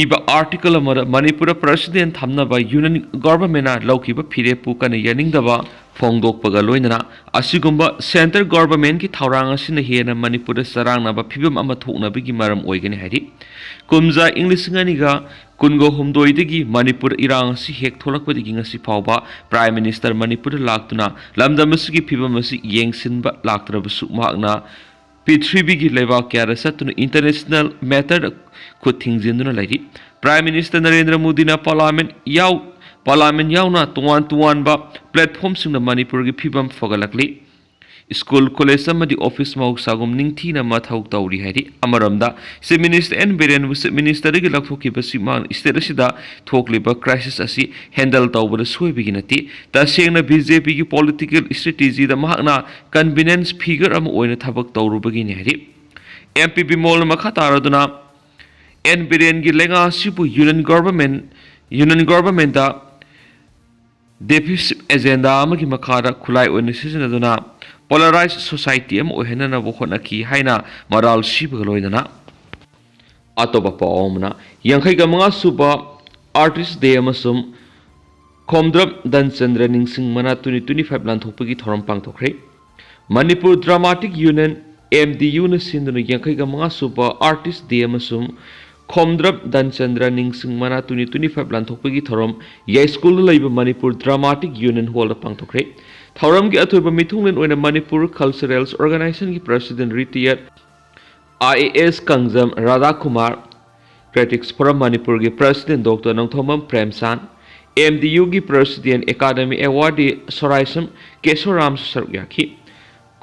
ꯏꯕ ꯑꯥꯔꯇꯤꯀꯜ ꯑꯃꯗ ꯃꯅꯤꯄꯨꯔꯗ ꯄ꯭ꯔꯦꯁꯤꯗꯦꯟꯠ ꯊꯝꯅꯕ ꯌꯨꯅꯤꯌꯟ ꯒꯣꯚꯔꯟꯃꯦꯟꯠꯅ ꯂꯧꯈꯤꯕ ꯐꯤꯔꯦꯞꯄꯨ ꯀꯟꯅ ꯌꯥꯅꯤꯡꯗꯕ ꯐꯣꯡꯗꯣꯛꯄꯒ ꯂꯣꯏꯅꯅ ꯑꯁꯤꯒꯨꯝꯕ ꯁꯦꯟꯇꯔ ꯒꯣꯚꯔꯟꯃꯦꯟꯠꯀꯤ ꯊꯧꯔꯥꯡ ꯑꯁꯤꯅ ꯍꯦꯟꯅ ꯃꯅꯤꯄꯨꯔꯗ ꯆꯔꯥꯡꯅꯕ ꯐꯤꯕꯝ ꯑꯃ ꯊꯣꯛꯅꯕꯒꯤ ꯃꯔꯝ ꯑꯣꯏꯒꯅꯤ ꯍꯥꯏꯔꯤ꯫ ꯀꯨꯝꯖꯥ ꯏꯪ ꯂꯤꯁꯤꯡ ꯑꯅꯤꯒ ꯀꯨꯟꯒ ꯍꯨꯝꯗꯣꯏꯗꯒꯤ ꯃꯅꯤꯄꯨꯔ ꯏꯔꯥꯡ ꯑꯁꯤ ꯍꯦꯛ ꯊꯣꯛꯂꯛꯄꯗꯒꯤ ꯉꯁꯤ ꯐꯥꯎꯕ ꯄ꯭ꯔꯥꯏꯝ ꯃꯤꯅꯤꯁꯇꯔ ꯃꯅꯤꯄꯨꯔꯗ ꯂꯥꯛꯇꯨꯅ ꯂꯝꯗꯝ ꯑꯁꯤꯒꯤ ꯐꯤꯕꯝ ꯑꯁꯤ ꯌꯦꯡꯁꯤꯟꯕ ꯂꯥꯛꯇ꯭ꯔꯕꯁꯨ ꯃꯍꯥꯛꯅ ꯄ꯭ꯔꯤꯊꯤꯕꯤꯒꯤ ꯂꯩꯕꯥꯛ ꯀꯌꯥꯗ ꯆꯠꯇꯨꯅ ꯏꯟꯇꯔꯅꯦꯁꯅꯦꯜ ꯃꯦꯇꯔꯗ ꯈꯨꯠ ꯊꯤꯡꯖꯤꯟꯗꯨꯅ ꯂꯩꯔꯤ꯫ ꯄ꯭ꯔꯥꯏꯝ ꯃꯤꯅꯤꯁꯇꯔ ꯅꯔꯦꯟꯗ꯭ꯔ ꯃꯣꯗꯤꯅ ꯄꯥꯔꯂꯥꯃꯦꯟꯠ ꯌꯥꯎ-, ꯄꯥꯔꯂꯥꯃꯦꯟꯠ ꯌꯥꯎꯅ ꯇꯣꯉꯥꯟ ꯇꯣꯉꯥꯟꯕ ꯄ꯭ꯂꯦꯠꯐꯣꯝꯁꯤꯡꯗ ꯃꯅꯤꯄꯨꯔꯒꯤ ꯐꯤꯕꯝ ꯐꯒꯠꯂꯛꯂꯤ꯫ ꯁ꯭ꯀꯨꯜ, ꯀꯣꯂꯦꯖ ꯑꯃꯗꯤ ꯑꯣꯐꯤꯁ ꯃꯍꯧꯁꯥꯒꯨꯝ ꯅꯤꯡꯊꯤꯅ ꯃꯊꯧ ꯇꯧꯔꯤ ꯍꯥꯏꯔꯤ꯫ ꯑꯃꯔꯣꯝꯗ ꯆꯤꯐ ꯃꯤꯅꯤꯁꯇꯔ ꯑꯦꯟ ꯕꯤꯔꯦꯟꯕꯨ ꯆꯤꯐ ꯃꯤꯅꯤꯁꯇꯔꯗꯒꯤ ꯂꯧꯊꯣꯛꯈꯤꯕꯁꯤ ꯃꯍꯥꯛꯅ ꯁ꯭ꯇꯦꯠ ꯑꯁꯤꯗ ꯊꯣꯛꯂꯤꯕ ꯀ꯭ꯔꯥꯏꯁꯤꯁ ꯑꯁꯤ ꯍꯦꯟꯗꯜ ꯇꯧꯕꯗ ꯁꯣꯏꯕꯒꯤ ꯅꯠꯇꯦ, ꯇꯁꯦꯡꯅ ꯕꯤ ꯖꯦ ꯄꯤꯒꯤ ꯄꯣꯂꯤꯇꯤꯀꯦꯜ ꯁ꯭ꯇ꯭ꯔꯦꯇꯦꯖꯤꯗ ꯃꯍꯥꯛꯅ ꯀꯟꯚꯤꯅꯦꯟꯁ ꯐꯤꯒꯔ ꯑꯃ ꯑꯣꯏꯅ ꯊꯕꯛ ꯇꯧꯔꯨꯕꯒꯤꯅꯤ ꯍꯥꯏꯔꯤ꯫ ꯑꯦꯝ ꯄꯤ ꯕꯤꯃꯣꯜꯅ ꯃꯈꯥ ꯇꯥꯔꯗꯨꯅ ꯑꯦꯟ ꯕꯤꯔꯦꯟꯒꯤ ꯂꯩꯉꯥꯛ ꯑꯁꯤꯕꯨ ꯌꯨꯅꯤꯌꯟ ꯒꯣꯚꯔꯟꯃꯦꯟꯠ, ꯌꯨꯅꯤꯌꯟ ꯒꯣꯚꯔꯟꯃꯦꯟꯠꯇ ꯗꯤꯐꯤꯁꯤꯞ ꯑꯦꯖꯦꯟꯗꯥ ꯑꯃꯒꯤ ꯃꯈꯥꯗ ꯈꯨꯠꯂꯥꯏ ꯑꯣꯏꯅ ꯁꯤꯖꯤꯟꯅꯗꯨꯅ ꯄꯣꯂꯔꯥꯏꯖ ꯁꯣꯁꯥꯏꯇꯤ ꯑꯃ ꯑꯣꯏꯍꯟꯅꯅꯕ ꯍꯣꯠꯅꯈꯤ ꯍꯥꯏꯅ ꯃꯔꯥꯜ ꯁꯤꯕꯒ ꯂꯣꯏꯅꯅ ꯑꯇꯣꯞꯄ ꯄꯥꯎ ꯑꯃꯅ ꯌꯥꯡꯈꯩꯒ ꯃꯉꯥ ꯁꯨꯕ ꯑꯥꯔꯇꯤꯁ ꯗꯦ ꯑꯃꯁꯨꯡ ꯈꯣꯝꯗ꯭ꯔꯞ ꯙꯟꯆꯟꯗ꯭ꯔ ꯅꯤꯡꯁꯤꯡ ꯃꯅꯥ twenty twenty-five ꯂꯥꯟꯊꯣꯛꯄꯒꯤ ꯊꯧꯔꯝ ꯄꯥꯡꯊꯣꯛꯈ꯭ꯔꯦ꯫ Manipur dramatic union, M D ꯌꯨꯅ ꯁꯤꯟꯗꯨꯅ ꯌꯥꯡꯈꯩꯒ ꯃꯉꯥ ꯁꯨꯕ ꯑꯥꯔꯇꯤꯁ ꯗꯦ ꯑꯃꯁꯨꯡ ꯈꯣꯝꯗ꯭ꯔꯝ ꯙꯟꯆꯟꯗ꯭ꯔ ꯅꯤꯡꯁꯤꯡ ꯃꯅꯥ twenty twenty-five ꯂꯥꯟꯊꯣꯛꯄꯒꯤ ꯊꯧꯔꯝ ꯌꯥꯏꯁ꯭ꯀꯨꯜꯗ ꯂꯩꯕ ꯃꯅꯤꯄꯨꯔ ꯗ꯭ꯔꯃꯥꯇꯤꯛ ꯌꯨꯅꯤꯌꯟ ꯍꯣꯜꯗ ꯄꯥꯡꯊꯣꯛꯈ꯭ꯔꯦ꯫ ꯊꯧꯔꯝꯒꯤ ꯑꯊꯣꯏꯕ ꯃꯤꯊꯨꯡꯂꯦꯟ ꯑꯣꯏꯅ ꯃꯅꯤꯄꯨꯔ ꯀꯜꯆꯔꯦꯜꯁ ꯑꯣꯔꯒꯅꯥꯏꯖꯦꯁꯟꯒꯤ president retired I A S Kangjam Radhakumar, critics forum ꯃꯅꯤꯄꯨꯔꯒꯤ president doctor Nongthombam Premchand, M D ꯌꯨꯒꯤ ꯄ꯭ꯔꯁꯤꯗꯦꯟ ꯑꯦꯀꯥꯗꯃꯤ ꯑꯦꯋꯥꯔꯗꯤ ꯁꯣꯔꯥꯏꯁꯝ ꯀꯦꯁꯣꯔꯥꯝꯁꯨ ꯁꯔꯨꯛ ꯌꯥꯈꯤ꯫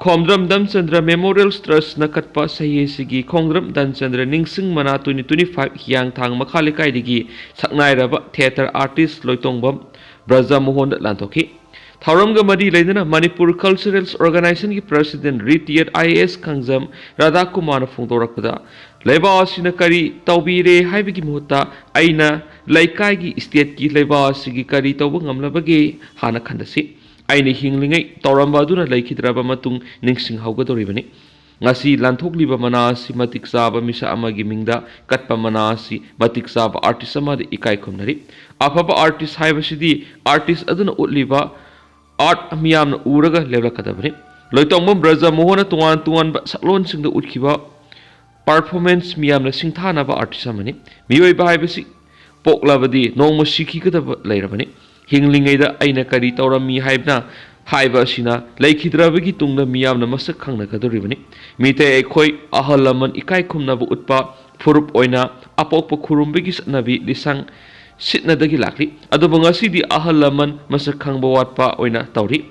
ꯈꯣꯝꯗ꯭ꯔꯝ ꯙꯟꯆꯟꯗ꯭ꯔ ꯃꯦꯃꯣꯔꯤꯌꯦꯜ ꯇ꯭ꯔꯁꯅ ꯀꯠꯄ ꯆꯍꯤ ꯑꯁꯤꯒꯤ ꯈꯣꯝꯗ꯭ꯔꯝ ꯙꯟꯆꯟꯗ꯭ꯔ ꯅꯤꯡꯁꯤꯡ ꯃꯅꯥ twenty twenty-five ꯍꯤꯌꯥꯡꯊꯥꯡ ꯃꯈꯥ ꯂꯩꯀꯥꯏꯗꯒꯤ ꯁꯛꯅꯥꯏꯔꯕ ꯊꯤꯌꯦꯇꯔ ꯑꯥꯔꯇꯤꯁ ꯂꯣꯏꯇꯣꯡꯕꯝ ꯕ꯭ꯔꯖꯃꯣꯍꯟꯗ ꯂꯥꯟꯊꯣꯛꯈꯤ꯫ ꯊꯧꯔꯝꯒ ꯃꯔꯤ ꯂꯩꯅꯅ ꯃꯅꯤꯄꯨꯔ ꯀꯜꯆꯔꯦꯜꯁ ꯑꯣꯔꯒꯅꯥꯏꯖꯦꯁꯟꯒꯤ ꯄ꯭ꯔꯁꯤꯗꯦꯟ ꯔꯤꯇꯤꯌꯔ ꯑꯥꯏ ꯑꯦ ꯑꯦꯁ ꯈꯪꯖꯝ ꯔꯥꯙꯥꯀꯨꯃꯥꯔꯅ ꯐꯣꯡꯗꯣꯔꯛꯄꯗ, ꯂꯩꯕꯥꯛ ꯑꯁꯤꯅ ꯀꯔꯤ ꯇꯧꯕꯤꯔꯦ ꯍꯥꯏꯕꯒꯤ ꯃꯍꯨꯠꯇ ꯑꯩꯅ ꯂꯩꯀꯥꯏꯒꯤ ꯏꯁꯇꯦꯠꯀꯤ ꯂꯩꯕꯥꯛ ꯑꯁꯤꯒꯤ ꯀꯔꯤ ꯇꯧꯕ ꯉꯝꯂꯕꯒꯦ ꯍꯥꯟꯅ ꯈꯟꯊꯁꯤ꯫ ꯑꯩꯅ ꯍꯤꯡꯂꯤꯉꯩ ꯇꯧꯔꯝꯕ ꯑꯗꯨꯅ ꯂꯩꯈꯤꯗ꯭ꯔꯕ ꯃꯇꯨꯡ ꯅꯤꯡꯁꯤꯡꯍꯧꯒꯗꯧꯔꯤꯕꯅꯤ꯫ ꯉꯁꯤ ꯂꯥꯟꯊꯣꯛꯂꯤꯕ ꯃꯅꯥ ꯑꯁꯤ ꯃꯇꯤꯛ ꯆꯥꯕ ꯃꯤꯁꯛ ꯑꯃꯒꯤ ꯃꯤꯡꯗ ꯀꯠꯄ ꯃꯅꯥ ꯑꯁꯤ ꯃꯇꯤꯛ ꯆꯥꯕ ꯑꯥꯔꯇꯤꯁ ꯑꯃꯗ ꯏꯀꯥꯏ ꯈꯨꯝꯅꯔꯤ꯫ ꯑꯐꯕ ꯑꯥꯔꯇꯤꯁ ꯍꯥꯏꯕꯁꯤꯗꯤ ꯑꯥꯔꯇꯤꯁ ꯑꯗꯨꯅ ꯎꯠꯂꯤꯕ ꯑꯥꯔꯠ ꯃꯤꯌꯥꯝꯅ ꯎꯔꯒ ꯂꯦꯞꯂꯛꯀꯗꯕꯅꯤ꯫ ꯂꯣꯏꯇꯣꯡꯕꯝ ꯕ꯭ꯔꯖꯃꯣꯍꯟꯅ ꯇꯣꯉꯥꯟ ꯇꯣꯉꯥꯟꯕ ꯁꯛꯂꯣꯟꯁꯤꯡꯗ ꯎꯠꯈꯤꯕ ꯄꯔꯐꯣꯔꯃꯦꯟꯁ ꯃꯤꯌꯥꯝꯅ ꯁꯤꯡꯊꯥꯅꯕ ꯑꯥꯔꯇꯤꯁ ꯑꯃꯅꯤ꯫ ꯃꯤꯑꯣꯏꯕ ꯍꯥꯏꯕꯁꯤ ꯄꯣꯛꯂꯕꯗꯤ ꯅꯣꯡꯃ ꯁꯤꯈꯤꯒꯗꯕ ꯂꯩꯔꯕꯅꯤ꯫ ꯍꯤꯡꯂꯤꯉꯩꯗ ꯑꯩꯅ ꯀꯔꯤ ꯇꯧꯔꯝꯃꯤ ꯍꯥꯏꯕꯅ ꯍꯥꯏꯕ ꯑꯁꯤꯅ ꯂꯩꯈꯤꯗ꯭ꯔꯕꯒꯤ ꯇꯨꯡꯗ ꯃꯤꯌꯥꯝꯅ ꯃꯁꯛ ꯈꯪꯅꯒꯗꯧꯔꯤꯕꯅꯤ꯫ ꯃꯤꯇꯩ ꯑꯩꯈꯣꯏ ꯑꯍꯜ ꯂꯃꯟ ꯏꯀꯥꯏ ꯈꯨꯝꯅꯕ ꯎꯠꯄ ꯐꯨꯔꯨꯞ ꯑꯣꯏꯅ ꯑꯄꯣꯛꯄ ꯈꯨꯔꯨꯝꯕꯒꯤ ꯆꯠꯅꯕꯤ ꯂꯤꯁꯪ ꯁꯤꯠꯅꯗꯒꯤ ꯂꯥꯛꯂꯤ꯫ ꯑꯗꯨꯕꯨ ꯉꯁꯤꯗꯤ ꯑꯍꯜ ꯂꯃꯟ ꯃꯁꯛ ꯈꯪꯕ ꯋꯥꯠꯄ ꯑꯣꯏꯅ ꯇꯧꯔꯤ꯫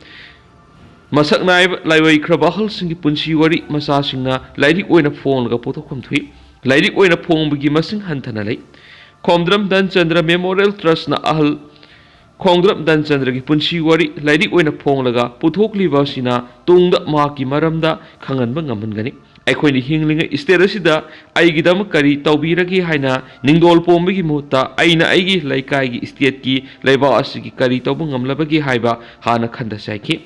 ꯃꯁꯛ ꯅꯥꯏꯕ ꯂꯥꯏꯑꯣꯏꯈ꯭ꯔꯕ ꯑꯍꯜꯁꯤꯡꯒꯤ ꯄꯨꯟꯁꯤ ꯋꯥꯔꯤ ꯃꯆꯥꯁꯤꯡꯅ ꯂꯥꯏꯔꯤꯛ ꯑꯣꯏꯅ ꯐꯣꯡꯂꯒ ꯄꯨꯊꯣꯛꯐꯝ ꯊꯣꯛꯏ꯫ ꯂꯥꯏꯔꯤꯛ ꯑꯣꯏꯅ ꯐꯣꯡꯕꯒꯤ ꯃꯁꯤꯡ ꯍꯟꯊꯅ ꯂꯩ꯫ ꯈꯣꯝꯗ꯭ꯔꯝ ꯙꯟꯆꯟꯗ꯭ꯔ ꯃꯦꯃꯣꯔꯤꯌꯦꯜ ꯇ꯭ꯔꯁꯅ ꯑꯍꯜ ꯈꯣꯡꯗ꯭ꯔꯝ ꯙꯟꯆꯟꯗ꯭ꯔꯒꯤ ꯄꯨꯟꯁꯤ ꯋꯥꯔꯤ ꯂꯥꯏꯔꯤꯛ ꯑꯣꯏꯅ ꯐꯣꯡꯂꯒ ꯄꯨꯊꯣꯛꯂꯤꯕ ꯑꯁꯤꯅ ꯇꯨꯡꯗ ꯃꯍꯥꯛꯀꯤ ꯃꯔꯝꯗ ꯈꯪꯍꯟꯕ ꯉꯝꯍꯟꯒꯅꯤ꯫ ꯑꯩꯈꯣꯏꯅ ꯍꯤꯡꯂꯤꯉꯩ ꯏꯁꯇꯦꯠ ꯑꯁꯤꯗ ꯑꯩꯒꯤꯗꯃꯛ ꯀꯔꯤ ꯇꯧꯕꯤꯔꯒꯦ ꯍꯥꯏꯅ ꯅꯤꯡꯗꯣꯜ ꯄꯣꯝꯕꯒꯤ ꯃꯍꯨꯠꯇ ꯑꯩꯅ ꯑꯩꯒꯤ ꯂꯩꯀꯥꯏꯒꯤ, ꯏꯁꯇꯦꯠꯀꯤ, ꯂꯩꯕꯥꯛ ꯑꯁꯤꯒꯤ ꯀꯔꯤ ꯇꯧꯕ ꯉꯝꯂꯕꯒꯦ ꯍꯥꯏꯕ ꯍꯥꯟꯅ ꯈꯟꯊꯁꯤ ꯍꯥꯏꯈꯤ꯫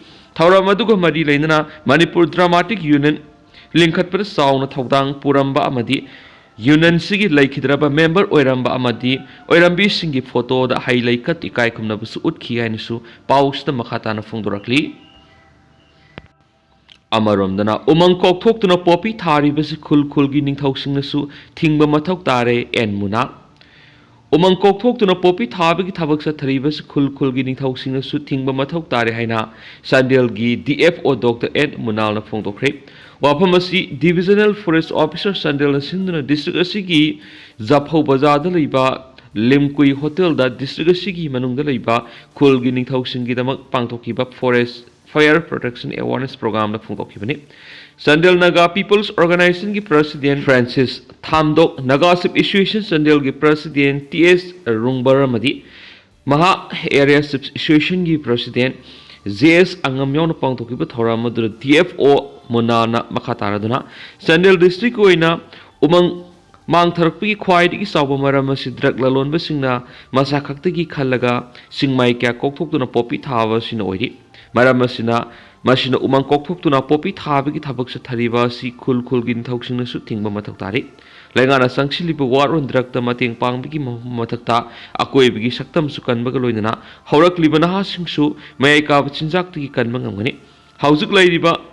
ꯊꯧꯔꯝ ꯑꯗꯨꯒ ꯃꯔꯤ ꯂꯩꯅꯅ ꯃꯅꯤꯄꯨꯔ ꯗ꯭ꯔꯃꯥꯇꯤꯛ ꯌꯨꯅꯤꯌꯟ ꯂꯤꯡꯈꯠꯄꯗ ꯆꯥꯎꯅ ꯊꯧꯗꯥꯡ ꯄꯨꯔꯝꯕ ꯑꯃꯗꯤ ꯌꯨꯅꯤꯌꯟꯁꯤꯒꯤ ꯂꯩꯈꯤꯗ꯭ꯔꯕ ꯃꯦꯝꯕꯔ ꯑꯣꯏꯔꯝꯕ ꯑꯃꯗꯤ ꯑꯣꯏꯔꯝꯕꯤꯁꯤꯡꯒꯤ ꯐꯣꯇꯣꯗ ꯍꯩ ꯂꯩ ꯀꯠ ꯏꯀꯥꯏ ꯈꯨꯝꯅꯕꯁꯨ ꯎꯠꯈꯤ ꯍꯥꯏꯅꯁꯨ ꯄꯥꯎꯁꯤꯗ ꯃꯈꯥ ꯇꯥꯅ ꯐꯣꯡꯗꯣꯔꯛꯂꯤ꯫ ꯑꯃꯔꯣꯝꯗꯅ ꯎꯃꯪ ꯀꯣꯛꯊꯣꯛꯇꯨꯅ ꯄꯣꯄꯤ ꯊꯥꯔꯤꯕꯁꯤ ꯈꯨꯜ ꯈꯨꯜꯒꯤ ꯅꯤꯡꯊꯧꯁꯤꯡꯅꯁꯨ ꯊꯤꯡꯕ ꯃꯊꯧ ꯇꯥꯔꯦ, ꯑꯦꯟ ꯃꯨꯅꯥ꯫ ꯎꯃꯪ ꯀꯣꯛꯊꯣꯛꯇꯨꯅ ꯄꯣꯄꯤ ꯊꯥꯕꯒꯤ ꯊꯕꯛ ꯆꯠꯊꯔꯤꯕꯁꯤ ꯈꯨꯜ ꯈꯨꯜꯒꯤ ꯅꯤꯡꯊꯧꯁꯤꯡꯅꯁꯨ ꯊꯤꯡꯕ ꯃꯊꯧ ꯇꯥꯔꯦ ꯍꯥꯏꯅ ꯆꯥꯟꯗꯦꯜꯒꯤ D F O doctor N ꯃꯨꯅꯥꯜꯅ ꯐꯣꯡꯗꯣꯛꯈ꯭ꯔꯦ꯫ ꯋꯥꯐꯝ ꯑꯁꯤ ꯗꯤꯚꯤꯖꯅꯦꯜ ꯐꯣꯔꯦꯁ ꯑꯣꯐꯤꯁꯔ ꯆꯥꯟꯗꯦꯜꯅ ꯁꯤꯟꯗꯨꯅ ꯗꯤꯁꯇ꯭ꯔꯤꯛ ꯑꯁꯤꯒꯤ ꯖꯐꯧ ꯕꯖꯥꯔꯗ ꯂꯩꯕ ꯂꯤꯝꯀꯨꯏ ꯍꯣꯇꯦꯜꯗ ꯗꯤꯁꯇ꯭ꯔꯤꯛ ꯑꯁꯤꯒꯤ ꯃꯅꯨꯡꯗ ꯂꯩꯕ ꯈꯨꯜꯒꯤ ꯅꯤꯡꯊꯧꯁꯤꯡꯒꯤꯗꯃꯛ ꯄꯥꯡꯊꯣꯛꯈꯤꯕ ꯐꯣꯔꯦꯁ ꯐꯥꯌꯔ ꯄ꯭ꯔꯣꯇꯦꯛꯁꯟ ꯑꯦꯋꯥꯔꯅꯦꯁ ꯄ꯭ꯔꯣꯒ꯭ꯔꯥꯝꯗ ꯐꯣꯡꯗꯣꯛꯈꯤꯕꯅꯤ꯫ ꯆꯥꯟꯗꯦꯜ ꯅꯥꯒꯥ ꯄꯤꯄꯜꯁ ꯑꯣꯔꯒꯅꯥꯏꯖꯦꯁꯟꯒꯤ ꯄ꯭ꯔꯁꯤꯗꯦꯟ ꯐ꯭ꯔꯥꯟꯁꯤꯁ ꯊꯥꯝꯗꯣꯛ, ꯅꯥꯒꯥ ꯁꯤꯞ ꯑꯦꯁꯣꯁꯤꯌꯦꯁꯟ ꯆꯥꯟꯗꯦꯜꯒꯤ ꯄ꯭ꯔꯁꯤꯗꯦꯟ ꯇꯤ ꯑꯦꯁ ꯔꯨꯡꯕꯔ ꯑꯃꯗꯤ ꯃꯍꯥ ꯑꯦꯔꯤꯌꯥ ꯁꯤꯞ ꯑꯦꯁꯣꯁꯤꯌꯦꯁꯟꯒꯤ ꯄ꯭ꯔꯁꯤꯗꯦꯟ ꯖꯦ ꯑꯦꯁ ꯑꯉꯝ ꯌꯥꯎꯅ ꯄꯥꯡꯊꯣꯛꯈꯤꯕ ꯊꯧꯔꯝ ꯑꯗꯨꯗ ꯗꯤ ꯑꯦꯐ ꯑꯣ ꯃꯨꯅꯥꯅ ꯃꯈꯥ ꯇꯥꯔꯗꯨꯅ ꯆꯥꯟꯗꯦꯜ ꯗꯤꯁꯇ꯭ꯔꯤꯛꯀꯤ ꯑꯣꯏꯅ ꯎꯃꯪ ꯃꯥꯡꯊꯔꯛꯄꯒꯤ ꯈ꯭ꯋꯥꯏꯗꯒꯤ ꯆꯥꯎꯕ ꯃꯔꯝ ꯑꯁꯤ ꯗ꯭ꯔꯒ ꯂꯂꯣꯟꯕꯁꯤꯡꯅ ꯃꯁꯥ ꯈꯛꯇꯒꯤ ꯈꯜꯂꯒ ꯆꯤꯡꯃꯥꯏ ꯀꯌꯥ ꯀꯣꯛꯊꯣꯛꯇꯨꯅ ꯄꯣꯄꯤ ꯊꯥꯕ ꯑꯁꯤꯅ ꯑꯣꯏꯔꯤ꯫ ꯃꯔꯝ ꯑꯁꯤꯅ, ꯃꯁꯤꯅ ꯎꯃꯪ ꯀꯣꯛꯊꯣꯛꯇꯨꯅ ꯄꯣꯄꯤ ꯊꯥꯕꯒꯤ ꯊꯕꯛ ꯆꯠꯊꯔꯤꯕ ꯑꯁꯤ ꯈꯨꯜ ꯈꯨꯜꯒꯤ ꯅꯤꯡꯊꯧꯁꯤꯡꯅꯁꯨ ꯊꯤꯡꯕ ꯃꯊꯧ ꯇꯥꯔꯤ꯫ ꯂꯩꯉꯥꯛꯅ ꯆꯪꯁꯤꯜꯂꯤꯕ ꯋꯥꯔ ꯑꯣꯟ ꯗ꯭ꯔꯒꯇ ꯃꯇꯦꯡ ꯄꯥꯡꯕꯒꯤ ꯃ-, ꯃꯊꯛꯇ ꯑꯀꯣꯏꯕꯒꯤ ꯁꯛꯇꯝꯁꯨ ꯀꯟꯕꯒ ꯂꯣꯏꯅꯅ ꯍꯧꯔꯛꯂꯤꯕ ꯅꯍꯥꯁꯤꯡꯁꯨ ꯃꯌꯥꯏ ꯀꯥꯕ ꯆꯤꯟꯖꯥꯛꯇꯒꯤ ꯀꯟꯕ ꯉꯝꯒꯅꯤ꯫ ꯍꯧꯖꯤꯛ ꯂꯩꯔꯤꯕ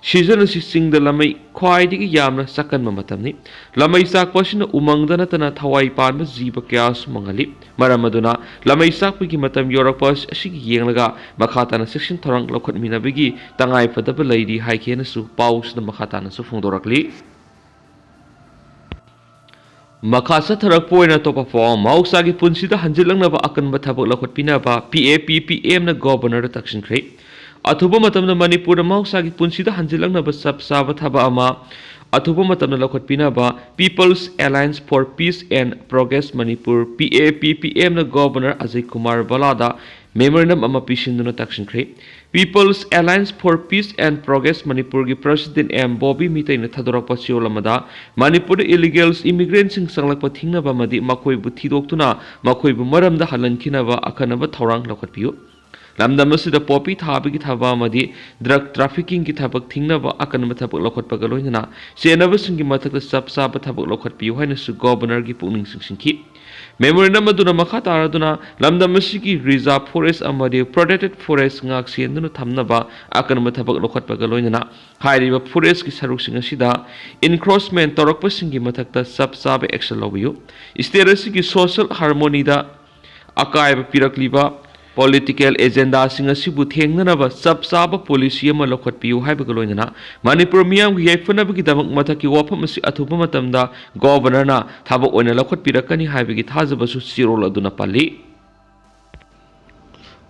ꯁꯤꯖꯟ ꯑꯁꯤ ꯆꯤꯡꯗ ꯂꯃꯩ ꯈ꯭ꯋꯥꯏꯗꯒꯤ ꯌꯥꯝꯅ ꯆꯥꯛꯀꯟꯕ ꯃꯇꯝꯅꯤ꯫ ꯂꯃꯩ ꯆꯥꯛꯄ ꯑꯁꯤꯅ ꯎꯃꯪꯗ ꯅꯠꯇꯅ ꯊꯋꯥꯏ ꯄꯥꯟꯕ ꯖꯤꯕ ꯀꯌꯥꯁꯨ ꯃꯥꯡꯍꯜꯂꯤ꯫ ꯃꯔꯝ ꯑꯗꯨꯅ ꯂꯃꯩ ꯆꯥꯛꯄꯒꯤ ꯃꯇꯝ ꯌꯧꯔꯛꯄ ꯑꯁꯤ-, ꯑꯁꯤꯒꯤ ꯌꯦꯡꯂꯒ ꯃꯈꯥ ꯇꯥꯅ ꯆꯦꯛꯁꯤꯟ ꯊꯧꯔꯥꯡ ꯂꯧꯈꯠꯃꯤꯟꯅꯕꯒꯤ ꯇꯉꯥꯏꯐꯗꯕ ꯂꯩꯔꯤ ꯍꯥꯏꯈꯤ ꯍꯥꯏꯅꯁꯨ ꯄꯥꯎꯁꯤꯗ ꯃꯈꯥ ꯇꯥꯅꯁꯨ ꯐꯣꯡꯗꯣꯔꯛꯂꯤ꯫ ꯃꯈꯥ ꯆꯠꯊꯔꯛꯄ ꯑꯣꯏꯅ ꯑꯇꯣꯞꯄ ꯄꯥꯎ, ꯃꯍꯧꯁꯥꯒꯤ ꯄꯨꯟꯁꯤꯗ ꯍꯟꯖꯤꯜꯂꯛꯅꯕ ꯑꯀꯟꯕ ꯊꯕꯛ ꯂꯧꯈꯠꯄꯤꯅꯕ ꯄꯤ ꯑꯦ ꯄꯤ ꯄꯤ ꯑꯦꯝꯅ ꯒꯣꯚꯔꯅꯔꯗ ꯇꯛꯁꯤꯟꯈ꯭ꯔꯦ꯫ ꯑꯊꯨꯕ ꯃꯇꯝꯗ ꯃꯅꯤꯄꯨꯔꯗ ꯃꯍꯧꯁꯥꯒꯤ ꯄꯨꯟꯁꯤꯗ ꯍꯟꯖꯤꯜꯂꯛꯅꯕ ꯆꯞ ꯆꯥꯕ ꯊꯕꯛ ꯑꯃ ꯑꯊꯨꯕ ꯃꯇꯝꯗ ꯂꯧꯈꯠꯄꯤꯅꯕ People's Alliance for Peace and Progress Manipur, P A P P ꯑꯦꯝꯅ ꯒꯣꯚꯔꯅꯔ ꯑꯖꯌ ꯀꯨꯃꯥꯔ ꯚꯜꯂꯥꯗ ꯃꯦꯃꯣꯔꯦꯟꯗꯝ ꯑꯃ ꯄꯤꯁꯤꯟꯗꯨꯅ ꯇꯛꯁꯤꯟꯈ꯭ꯔꯦ꯫ People's Alliance for Peace and Progress ꯃꯅꯤꯄꯨꯔꯒꯤ ꯄ꯭ꯔꯁꯤꯗꯦꯟ ꯑꯦꯝ ꯕꯣꯕꯤ ꯃꯤꯇꯩꯅ ꯊꯥꯗꯣꯔꯛꯄ ꯆꯦꯔꯣꯜ ꯑꯃꯗ, ꯃꯅꯤꯄꯨꯔꯗ ꯏꯂꯤꯒꯦꯜꯁ ꯏꯃꯤꯒ꯭ꯔꯦꯟꯠꯁꯤꯡ ꯆꯪꯂꯛꯄ ꯊꯤꯡꯅꯕ ꯑꯃꯗꯤ ꯃꯈꯣꯏꯕꯨ ꯊꯤꯗꯣꯛꯇꯨꯅ ꯃꯈꯣꯏꯕꯨ ꯃꯔꯝꯗ ꯍꯜꯍꯟꯈꯤꯅꯕ ꯑꯀꯟꯅꯕ ꯊꯧꯔꯥꯡ ꯂꯧꯈꯠꯄꯤꯌꯨ꯫ ꯂꯝꯗꯝ ꯑꯁꯤꯗ ꯄꯣꯄꯤ ꯊꯥꯕꯒꯤ ꯊꯕꯛ ꯑꯃꯗꯤ ꯗ꯭ꯔꯒ ꯇ꯭ꯔꯥꯐꯤꯀꯤꯡꯒꯤ ꯊꯕꯛ ꯊꯤꯡꯅꯕ ꯑꯀꯟꯕ ꯊꯕꯛ ꯂꯧꯈꯠꯄꯒ ꯂꯣꯏꯅꯅ ꯆꯦꯟꯅꯕꯁꯤꯡꯒꯤ ꯃꯊꯛꯇ ꯆꯞ ꯆꯥꯕ ꯊꯕꯛ ꯂꯧꯈꯠꯄꯤꯌꯨ ꯍꯥꯏꯅꯁꯨ ꯒꯣꯚꯔꯅꯔꯒꯤ ꯄꯨꯛꯅꯤꯡ ꯆꯤꯡꯁꯤꯟꯈꯤ꯫ Memorandum ꯑꯗꯨꯅ ꯃꯈꯥ ꯇꯥꯔꯗꯨꯅ ꯂꯝꯗꯝ ꯑꯁꯤꯒꯤ reserve forest ꯑꯃꯗꯤ protected forest ꯉꯥꯛ ꯁꯦꯟꯗꯨꯅ ꯊꯝꯅꯕ ꯑꯀꯟꯕ ꯊꯕꯛ ꯂꯧꯈꯠꯄꯒ ꯂꯣꯏꯅꯅ ꯍꯥꯏꯔꯤꯕ forestꯀꯤ ꯁꯔꯨꯛꯁꯤꯡ ꯑꯁꯤꯗ encroachment ꯇꯧꯔꯛꯄꯁꯤꯡꯒꯤ ꯃꯊꯛꯇ ꯆꯞ ꯆꯥꯕ action ꯂꯧꯕꯤꯌꯨ꯫ State ꯑꯁꯤꯒꯤ social harmonyꯗ ꯑꯀꯥꯏꯕ ꯄꯤꯔꯛꯂꯤꯕ political agendaꯁꯤꯡ ꯑꯁꯤꯕꯨ ꯊꯦꯡꯅꯅꯕ ꯆꯞ ꯆꯥꯕ policy ꯑꯃ ꯂꯧꯈꯠꯄꯤꯌꯨ ꯍꯥꯏꯕꯒ ꯂꯣꯏꯅꯅ ꯃꯅꯤꯄꯨꯔ ꯃꯤꯌꯥꯝꯒꯤ ꯌꯥꯏꯐꯅꯕꯒꯤꯗꯃꯛ ꯃꯊꯛꯀꯤ ꯋꯥꯐꯝ ꯑꯁꯤ ꯑꯊꯨꯕ ꯃꯇꯝꯗ Governorꯅ ꯊꯕꯛ ꯑꯣꯏꯅ ꯂꯧꯈꯠꯄꯤꯔꯛꯀꯅꯤ ꯍꯥꯏꯕꯒꯤ ꯊꯥꯖꯕꯁꯨ ꯆꯦꯔꯣꯜ ꯑꯗꯨꯅ ꯄꯜꯂꯤ꯫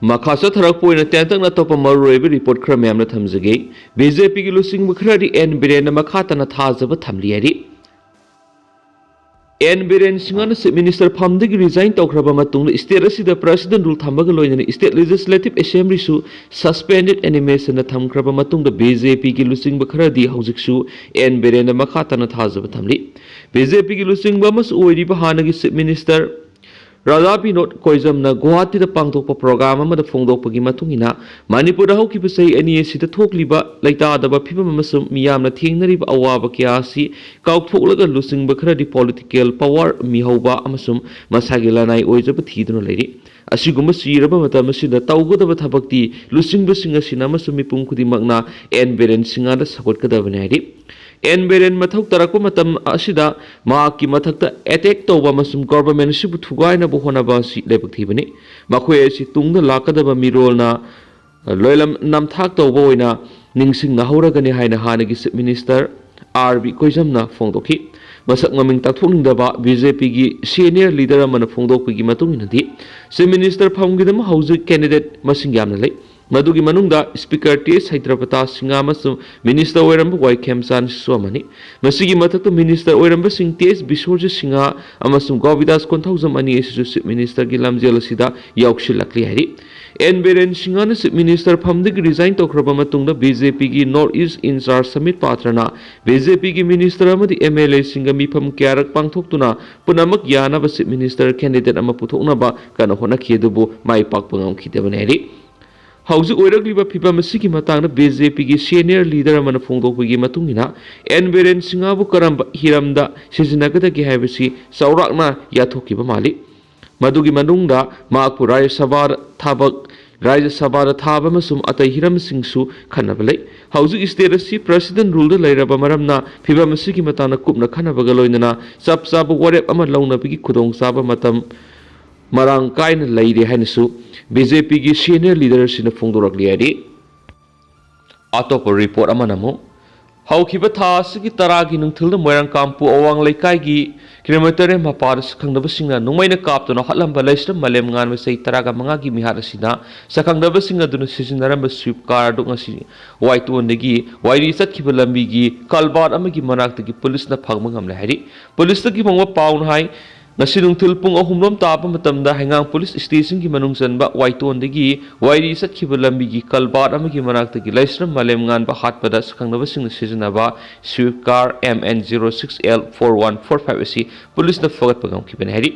ꯃꯈꯥ ꯆꯠꯊꯔꯛꯄ ꯑꯣꯏꯅ ꯇꯦꯟꯇꯛꯅ ꯑꯇꯣꯞꯄ ꯃꯔꯨꯑꯣꯏꯕ report ꯈꯔ ꯃꯌꯥꯝꯅ ꯊꯝꯖꯒꯦ꯫ BJPꯒꯤ ꯂꯨꯆꯤꯡꯕ ꯈꯔꯗꯤ ꯑꯦꯟ ꯕꯤꯔꯦꯟꯅ ꯃꯈꯥ ꯇꯥꯅ ꯊꯥꯖꯕ ꯊꯝꯂꯤ ꯍꯥꯏꯔꯤ꯫ ꯑꯦꯟ ꯕꯤꯔꯦꯟ ꯁꯤꯡꯍꯅ Chief Minister ꯐꯝꯗꯒꯤ resign ꯇꯧꯈ꯭ꯔꯕ ꯃꯇꯨꯡꯗ state ꯑꯁꯤꯗ President rule ꯊꯝꯕꯒ ꯂꯣꯏꯅꯅ state Legislative Assemblyꯁꯨ suspended animationꯗ ꯊꯝꯈ꯭ꯔꯕ ꯃꯇꯨꯡꯗ BJPꯒꯤ ꯂꯨꯆꯤꯡꯕ ꯈꯔꯗꯤ ꯍꯧꯖꯤꯛꯁꯨ ꯑꯦꯟ ꯕꯤꯔꯦꯟꯗ ꯃꯈꯥ ꯇꯥꯅ ꯊꯥꯖꯕ ꯊꯝꯂꯤ꯫ BJPꯒꯤ ꯂꯨꯆꯤꯡꯕ ꯑꯃꯁꯨ ꯑꯣꯏꯔꯤꯕ ꯍꯥꯟꯅꯒꯤ Chief Minister ꯔꯥꯙꯥ ꯕꯤꯅꯣꯗ ꯀꯣꯏꯖꯝꯅ ꯒꯨꯋꯥꯍꯥꯇꯤꯗ ꯄꯥꯡꯊꯣꯛꯄ program ꯑꯃꯗ ꯐꯣꯡꯗꯣꯛꯄꯒꯤ ꯃꯇꯨꯡ ꯏꯟꯅ, ꯃꯅꯤꯄꯨꯔꯗ ꯍꯧꯈꯤꯕ ꯆꯍꯤ ꯑꯅꯤ ꯑꯁꯤꯗ ꯊꯣꯛꯂꯤꯕ ꯂꯩꯇꯥꯗꯕ ꯐꯤꯕꯝ ꯑꯃꯁꯨꯡ ꯃꯤꯌꯥꯝꯅ ꯊꯦꯡꯅꯔꯤꯕ ꯑꯋꯥꯕ ꯀꯌꯥ ꯑꯁꯤ ꯀꯥꯎꯊꯣꯛꯂꯒ ꯂꯨꯆꯤꯡꯕ ꯈꯔꯗꯤ political power ꯃꯤꯍꯧꯕ ꯑꯃꯁꯨꯡ ꯃꯁꯥꯒꯤ ꯂꯅꯥꯏ ꯑꯣꯏꯖꯕ ꯊꯤꯗꯨꯅ ꯂꯩꯔꯤ꯫ ꯑꯁꯤꯒꯨꯝꯕ ꯆꯤꯔꯕ ꯃꯇꯝ ꯑꯁꯤꯗ ꯇꯧꯒꯗꯕ ꯊꯕꯛꯇꯤ ꯂꯨꯆꯤꯡꯕꯁꯤꯡ ꯑꯁꯤꯅ ꯑꯃꯁꯨꯡ ꯃꯤꯄꯨꯝ ꯈꯨꯗꯤꯡꯃꯛꯅ ꯑꯦꯟ ꯕꯤꯔꯦꯟ ꯁꯤꯡꯍꯗ ꯁꯧꯒꯠꯀꯗꯕꯅꯤ ꯍꯥꯏꯔꯤ꯫ ꯑꯦꯟ ꯕꯤꯔꯦꯟ ꯃꯊꯧ ꯇꯥꯔꯛꯄ ꯃꯇꯝ ꯑꯁꯤꯗ ꯃꯍꯥꯛꯀꯤ ꯃꯊꯛꯇ attack ꯇꯧꯕ ꯑꯃꯁꯨꯡ government ꯑꯁꯤꯕꯨ ꯊꯨꯒꯥꯏꯅꯕ ꯍꯣꯠꯅꯕ ꯑꯁꯤ ꯂꯥꯏꯕꯛ ꯊꯤꯕꯅꯤ꯫ ꯃꯈꯣꯏ ꯑꯁꯤ ꯇꯨꯡꯗ ꯂꯥꯛꯀꯗꯕ ꯃꯤꯔꯣꯜꯅ ꯂꯣꯏꯂꯝ ꯅꯝꯊꯥꯛ ꯇꯧꯕ ꯑꯣꯏꯅ ꯅꯤꯡꯁꯤꯡꯅꯍꯧꯔꯒꯅꯤ ꯍꯥꯏꯅ ꯍꯥꯟꯅꯒꯤ Chief Minister ꯑꯥꯔ ꯕꯤ ꯀꯣꯏꯖꯝꯅ ꯐꯣꯡꯗꯣꯛꯈꯤ꯫ ꯃꯁꯛ ꯃꯃꯤꯡ ꯇꯥꯛꯊꯣꯛꯅꯤꯡꯗꯕ BJPꯒꯤ senior leader ꯑꯃꯅ ꯐꯣꯡꯗꯣꯛꯄꯒꯤ ꯃꯇꯨꯡ ꯏꯟꯅꯗꯤ, Chief Minister ꯐꯝꯒꯤꯗꯃꯛ ꯍꯧꯖꯤꯛ candidate ꯃꯁꯤꯡ ꯌꯥꯝꯅ ꯂꯩ꯫ ꯃꯗꯨꯒꯤ ꯃꯅꯨꯡꯗ Speaker ꯇꯤ ꯑꯩꯆ ꯁꯇ꯭ꯌꯄ꯭ꯔꯇꯥ ꯁꯤꯡꯍ ꯑꯃꯁꯨꯡ Minister ꯑꯣꯏꯔꯝꯕ ꯋꯥꯏ ꯈꯦꯝꯆꯥꯟ ꯁꯤꯁꯨ ꯑꯃꯅꯤ꯫ ꯃꯁꯤꯒꯤ ꯃꯊꯛꯇ Minister ꯑꯣꯏꯔꯝꯕꯁꯤꯡ T H Biswajit Singh ꯑꯃꯁꯨꯡ ꯒꯣꯕꯤꯗꯥꯁ ꯀꯣꯟꯊꯧꯖꯝ ꯑꯅꯤ ꯑꯁꯤꯁꯨ Chief Ministerꯒꯤ ꯂꯝꯖꯦꯜ ꯑꯁꯤꯗ ꯌꯥꯎꯁꯤꯜꯂꯛꯂꯤ ꯍꯥꯏꯔꯤ꯫ ꯑꯦꯟ ꯕꯤꯔꯦꯟ ꯁꯤꯡꯍꯅ Chief Minister ꯐꯝꯗꯒꯤ resign ꯇꯧꯈ꯭ꯔꯕ ꯃꯇꯨꯡꯗ BJPꯒꯤ North East in-charge ꯁꯃꯤꯠ ꯄꯥꯇ꯭ꯔꯅ BJPꯒꯤ Minister ꯑꯃꯗꯤ MLAꯁꯤꯡꯒ ꯃꯤꯐꯝ ꯀꯌꯥꯔꯛ ꯄꯥꯡꯊꯣꯛꯇꯨꯅ ꯄꯨꯝꯅꯃꯛ ꯌꯥꯅꯕ Chief Minister candidate ꯑꯃ ꯄꯨꯊꯣꯛꯅꯕ ꯀꯟꯅ ꯍꯣꯠꯅꯈꯤ, ꯑꯗꯨꯕꯨ ꯃꯥꯏ ꯄꯥꯛꯄ ꯉꯝꯈꯤꯗꯕꯅꯤ ꯍꯥꯏꯔꯤ꯫ ꯍꯧꯖꯤꯛ ꯑꯣꯏꯔꯛꯂꯤꯕ ꯐꯤꯚꯝ ꯑꯁꯤꯒꯤ ꯃꯇꯥꯡꯗ ꯕꯤ ꯖꯦ ꯄꯤꯒꯤ ꯁꯦꯅꯤꯌꯔ ꯂꯤꯗꯔ ꯑꯃꯅ ꯐꯣꯡꯗꯣꯛꯄꯒꯤ ꯃꯇꯨꯡ ꯏꯟꯅ, ꯑꯦꯟ ꯕꯤꯔꯦꯟ ꯁꯤꯡꯍꯕꯨ ꯀꯔꯝꯕ ꯍꯤꯔꯝꯗ ꯁꯤꯖꯤꯟꯅꯒꯗꯒꯦ ꯍꯥꯏꯕꯁꯤ ꯆꯥꯎꯔꯥꯛꯅ ꯌꯥꯊꯣꯛꯈꯤꯕ ꯃꯥꯜꯂꯤ꯫ ꯃꯗꯨꯒꯤ ꯃꯅꯨꯡꯗ ꯃꯍꯥꯛꯄꯨ ꯔꯥꯖ꯭ꯌ ꯁꯚꯥꯗ ꯊꯥꯕ, ꯔꯥꯖ꯭ꯌ ꯁꯚꯥꯗ ꯊꯥꯕ ꯑꯃꯁꯨꯡ ꯑꯇꯩ ꯍꯤꯔꯝꯁꯤꯡꯁꯨ ꯈꯟꯅꯕ ꯂꯩ꯫ ꯍꯧꯖꯤꯛ ꯁ꯭ꯇꯦꯠ ꯑꯁꯤ ꯄ꯭ꯔꯦꯁꯤꯗꯦꯟ ꯔꯨꯜꯗ ꯂꯩꯔꯕ ꯃꯔꯝꯅ, ꯐꯤꯚꯝ ꯑꯁꯤꯒꯤ ꯃꯇꯥꯡꯗ ꯀꯨꯞꯅ ꯈꯟꯅꯕꯒ ꯂꯣꯏꯅꯅ ꯆꯞ ꯆꯥꯕ ꯋꯥꯔꯦꯞ ꯑꯃ ꯂꯧꯅꯕꯒꯤ ꯈꯨꯗꯣꯡꯆꯥꯕ ꯃꯇꯝ ꯃꯔꯥꯡ ꯀꯥꯏꯅ ꯂꯩꯔꯦ ꯍꯥꯏꯅꯁꯨ ꯕꯤ ꯖꯦ ꯄꯤꯒꯤ ꯁꯦꯅꯤꯌꯔ ꯂꯤꯗꯔꯁꯤꯡꯅ ꯐꯣꯡꯗꯣꯔꯛꯂꯤ ꯍꯥꯏꯔꯤ꯫ ꯑꯇꯣꯞꯄ ꯔꯤꯄꯣꯔꯠ ꯑꯃꯅ ꯑꯃꯨꯛ, ꯍꯧꯈꯤꯕ ꯊꯥ ꯑꯁꯤꯒꯤ ꯇꯔꯥꯒꯤ ꯅꯨꯡꯊꯤꯜꯗ ꯃꯣꯏꯔꯥꯡꯀꯥꯝꯄꯨ ꯑꯋꯥꯡ ꯂꯩꯀꯥꯏꯒꯤ ꯀꯤꯂꯣꯃꯤꯇꯔ ꯃꯄꯥꯗ ꯁꯛꯈꯪꯗꯕꯁꯤꯡꯅ ꯅꯣꯡꯃꯩꯅ ꯀꯥꯞꯇꯨꯅ ꯍꯥꯠꯂꯝꯕ ꯂꯩꯁ꯭ꯔꯝ ꯃꯥꯂꯦꯝꯉꯥꯟꯕ, ꯆꯍꯤ ꯇꯔꯥꯒ ꯃꯉꯥꯒꯤ ꯃꯤꯍꯥꯠ ꯑꯁꯤꯗ ꯁꯛꯈꯪꯗꯕꯁꯤꯡ ꯑꯗꯨꯅ ꯁꯤꯖꯤꯟꯅꯔꯝꯕ ꯁ꯭ꯋꯤꯐ ꯀꯥꯔ ꯑꯗꯨ ꯉꯁꯤ ꯋꯥꯏꯇꯣꯟꯗꯒꯤ ꯋꯥꯏꯔꯤ ꯆꯠꯈꯤꯕ ꯂꯝꯕꯤꯒꯤ ꯀꯜꯕꯥꯔ ꯑꯃꯒꯤ ꯃꯅꯥꯛꯇꯒꯤ ꯄꯨꯂꯤꯁꯅ ꯐꯪꯕ ꯉꯝꯂꯦ ꯍꯥꯏꯔꯤ꯫ ꯄꯨꯂꯤꯁꯇꯒꯤ ꯐꯪꯕ ꯄꯥꯎꯅ ꯍꯥꯏ, ꯉꯁꯤ ꯅꯨꯡꯊꯤꯜ ꯄꯨꯡ ꯑꯍꯨꯝ ꯂꯣꯝ ꯇꯥꯕ ꯃꯇꯝꯗ ꯍꯩꯉꯥꯡ ꯄꯨꯂꯤꯁ ꯁ꯭ꯇꯦꯁꯟꯒꯤ ꯃꯅꯨꯡ ꯆꯟꯕ ꯋꯥꯏꯇꯣꯟꯗꯒꯤ ꯋꯥꯏꯔꯤ ꯆꯠꯈꯤꯕ ꯂꯝꯕꯤꯒꯤ ꯀꯜꯕꯥꯔ ꯑꯃꯒꯤ ꯃꯅꯥꯛꯇꯒꯤ ꯂꯩꯁ꯭ꯔꯝ ꯃꯥꯂꯦꯝꯉꯥꯟꯕ ꯍꯥꯠꯄꯗ ꯁꯛꯈꯪꯅꯕꯁꯤꯡꯅ ꯁꯤꯖꯤꯟꯅꯕ swift car M N zero six L four one four five ꯑꯁꯤ ꯄꯨꯂꯤꯁꯅ ꯐꯒꯠꯄ ꯉꯝꯈꯤꯕꯅꯤ ꯍꯥꯏꯔꯤ꯫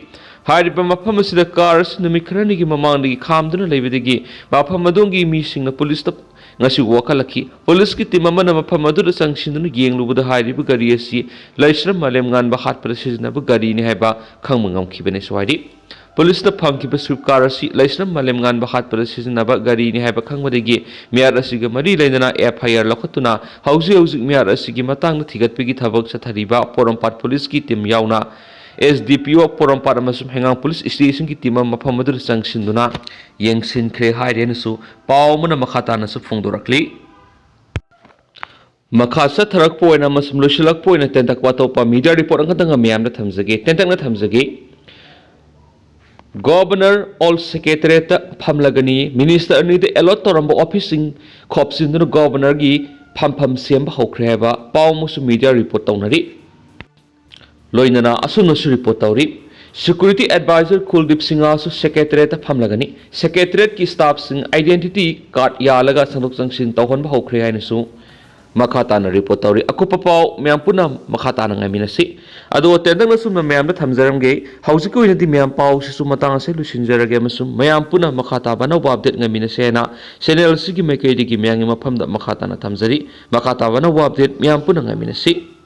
ꯍꯥꯏꯔꯤꯕ ꯃꯐꯝ ꯑꯁꯤꯗ ꯀꯥꯔ ꯑꯁꯤ ꯅꯨꯃꯤꯠ ꯈꯔꯅꯤꯒꯤ ꯃꯃꯥꯡꯗꯒꯤ ꯈꯥꯝꯗꯨꯅ ꯂꯩꯕꯗꯒꯤ ꯃꯐꯝ ꯑꯗꯨꯒꯤ ꯃꯤꯁꯤꯡꯅ ꯄꯨꯂꯤꯁꯇ ꯉꯁꯤ ꯋꯥꯀꯠꯂꯛꯈꯤ꯫ ꯄꯨꯂꯤꯁꯀꯤ ꯇꯤꯝ ꯑꯃꯅ ꯃꯐꯝ ꯑꯗꯨꯗ ꯆꯪꯁꯤꯟꯗꯨꯅ ꯌꯦꯡꯂꯨꯕꯗ ꯍꯥꯏꯔꯤꯕ ꯒꯥꯔꯤ ꯑꯁꯤ ꯂꯩꯁ꯭ꯔꯝ ꯃꯥꯂꯦꯝꯉꯥꯟꯕ ꯍꯥꯠꯄꯗ ꯁꯤꯖꯤꯟꯅꯕ ꯒꯥꯔꯤꯅꯤ ꯍꯥꯏꯕ ꯈꯪꯕ ꯉꯝꯈꯤꯕꯅꯤ ꯍꯥꯏꯔꯤ꯫ ꯄꯨꯂꯤꯁꯅ ꯐꯪꯈꯤꯕ ꯁ꯭ꯋꯤꯐ ꯀꯥꯔ ꯑꯁꯤ ꯂꯩꯁ꯭ꯔꯝ ꯃꯥꯂꯦꯝꯉꯥꯟꯕ ꯍꯥꯠꯄꯗ ꯁꯤꯖꯤꯟꯅꯕ ꯒꯥꯔꯤꯅꯤ ꯍꯥꯏꯕ ꯈꯪꯕꯗꯒꯤ ꯃꯤꯍꯥꯠ ꯑꯁꯤꯒ ꯃꯔꯤ ꯂꯩꯅꯅ F I R ꯂꯧꯈꯠꯇꯨꯅ ꯍꯧꯖꯤꯛ ꯍꯧꯖꯤꯛ ꯃꯤꯍꯥꯠ ꯑꯁꯤꯒꯤ ꯃꯇꯥꯡꯗ ꯊꯤꯒꯠꯄꯒꯤ ꯊꯕꯛ ꯆꯠꯊꯔꯤꯕ ꯄꯣꯔꯣꯝꯄꯥꯠ ꯄꯨꯂꯤꯁꯀꯤ ꯇꯤꯝ ꯌꯥꯎꯅ S D P O ꯄꯣꯔꯣꯝꯄꯥꯠ ꯑꯃꯁꯨꯡ ꯍꯩꯉꯥꯡ ꯄꯨꯂꯤꯁ ꯁ꯭ꯇꯦꯁꯟꯒꯤ ꯇꯤꯝ ꯑꯃ ꯃꯐꯝ ꯑꯗꯨꯗ ꯆꯪꯁꯤꯟꯗꯨꯅ ꯌꯦꯡꯁꯤꯟꯈ꯭ꯔꯦ ꯍꯥꯏꯔꯦꯅꯁꯨ ꯄꯥꯎ ꯑꯃꯅ ꯃꯈꯥ ꯇꯥꯅꯁꯨ ꯐꯣꯡꯗꯣꯔꯛꯂꯤ꯫ ꯃꯈꯥ ꯆꯠꯊꯔꯛꯄ ꯑꯣꯏꯅ ꯑꯃꯁꯨꯡ ꯂꯣꯏꯁꯤꯜꯂꯛꯄ ꯑꯣꯏꯅ ꯇꯦꯟꯇꯛꯄ ꯑꯇꯣꯞꯄ ꯃꯤꯗꯤꯌꯥ ꯔꯤꯄꯣꯔꯠ ꯑꯃꯈꯛꯇꯪꯒ ꯃꯤꯌꯥꯝꯗ ꯊꯝꯖꯒꯦ, ꯇꯦꯟꯇꯛꯅ ꯊꯝꯖꯒꯦ꯫ ꯒꯣꯕꯔꯅꯔ ꯑꯣꯜ ꯁꯦꯀ꯭ꯔꯦꯇꯔꯤꯌꯦꯠꯇ ꯐꯝꯂꯒꯅꯤ꯫ ꯃꯤꯅꯤꯁꯇꯔ ꯑꯅꯤꯗ ꯑꯦꯂꯣꯠ ꯇꯧꯔꯝꯕ ꯑꯣꯐꯤꯁꯁꯤꯡ ꯈꯣꯞꯆꯤꯟꯗꯨꯅ ꯒꯣꯕꯔꯅꯔꯒꯤ ꯐꯝꯐꯝ ꯁꯦꯝꯕ ꯍꯧꯈ꯭ꯔꯦ ꯍꯥꯏꯕ ꯄꯥꯎ ꯑꯃꯁꯨ ꯃꯤꯗꯤꯌꯥ ꯔꯤꯄꯣꯔꯠ ꯇꯧꯅꯔꯤ꯫ ꯂꯣꯏꯅꯅ ꯑꯁꯨꯝꯅꯁꯨ ꯔꯤꯄꯣꯔꯠ ꯇꯧꯔꯤ꯫ ꯁꯦꯀ꯭ꯌꯨꯔꯤꯇꯤ ꯑꯦꯗꯚꯥꯏꯖꯔ ꯀꯨꯜꯗꯤꯞ ꯁꯤꯡꯍꯁꯨ ꯁꯦꯀ꯭ꯔꯦꯇꯔꯤꯌꯦꯠꯇ ꯐꯝꯂꯒꯅꯤ꯫ ꯁꯦꯀ꯭ꯔꯦꯇꯔꯤꯌꯦꯠꯀꯤ ꯁ꯭ꯇꯥꯐꯁꯤꯡ ꯑꯥꯏꯗꯦꯟꯇꯤꯇꯤ ꯀꯥꯔꯗ ꯌꯥꯜꯂꯒ ꯆꯪꯊꯣꯛ ꯆꯪꯁꯤꯟ ꯇꯧꯍꯟꯕ ꯍꯧꯈ꯭ꯔꯦ ꯍꯥꯏꯅꯁꯨ ꯃꯈꯥ ꯇꯥꯅ ꯔꯤꯄꯣꯔꯠ ꯇꯧꯔꯤ꯫ ꯑꯀꯨꯞꯄ ꯄꯥꯎ ꯃꯌꯥꯝ ꯄꯨꯟꯅ ꯃꯈꯥ ꯇꯥꯅ ꯉꯥꯏꯃꯤꯟꯅꯁꯤ꯫ ꯑꯗꯣ ꯇꯦꯟꯇꯛꯅ ꯁꯨꯝꯅ ꯃꯌꯥꯝꯗ ꯊꯝꯖꯔꯝꯒꯦ꯫ ꯍꯧꯖꯤꯛꯀꯤ ꯑꯣꯏꯅꯗꯤ ꯃꯌꯥꯝ ꯄꯥꯎꯁꯤꯁꯨ ꯃꯇꯥꯡ ꯑꯁꯤꯗ ꯂꯣꯏꯁꯤꯟꯖꯔꯒꯦ ꯑꯃꯁꯨꯡ ꯃꯌꯥꯝ ꯄꯨꯟꯅ ꯃꯈꯥ ꯇꯥꯕ ꯑꯅꯧꯕ ꯑꯞꯗꯦꯠ ꯉꯥꯏꯃꯤꯟꯅꯁꯦ ꯍꯥꯏꯅ ꯆꯦꯅꯦꯜ ꯑꯁꯤꯒꯤ ꯃꯥꯏꯀꯩꯗꯒꯤ ꯃꯌꯥꯝꯒꯤ ꯃꯐꯝꯗ ꯃꯈꯥ ꯇꯥꯅ ꯊꯝꯖꯔꯤ꯫ ꯃꯈꯥ ꯇꯥꯕ ꯑꯅꯧꯕ ꯑꯞꯗꯦꯠ ꯃꯌꯥꯝ ꯄꯨꯟꯅ ꯉꯥꯏꯃꯤꯟꯅꯁꯤ꯫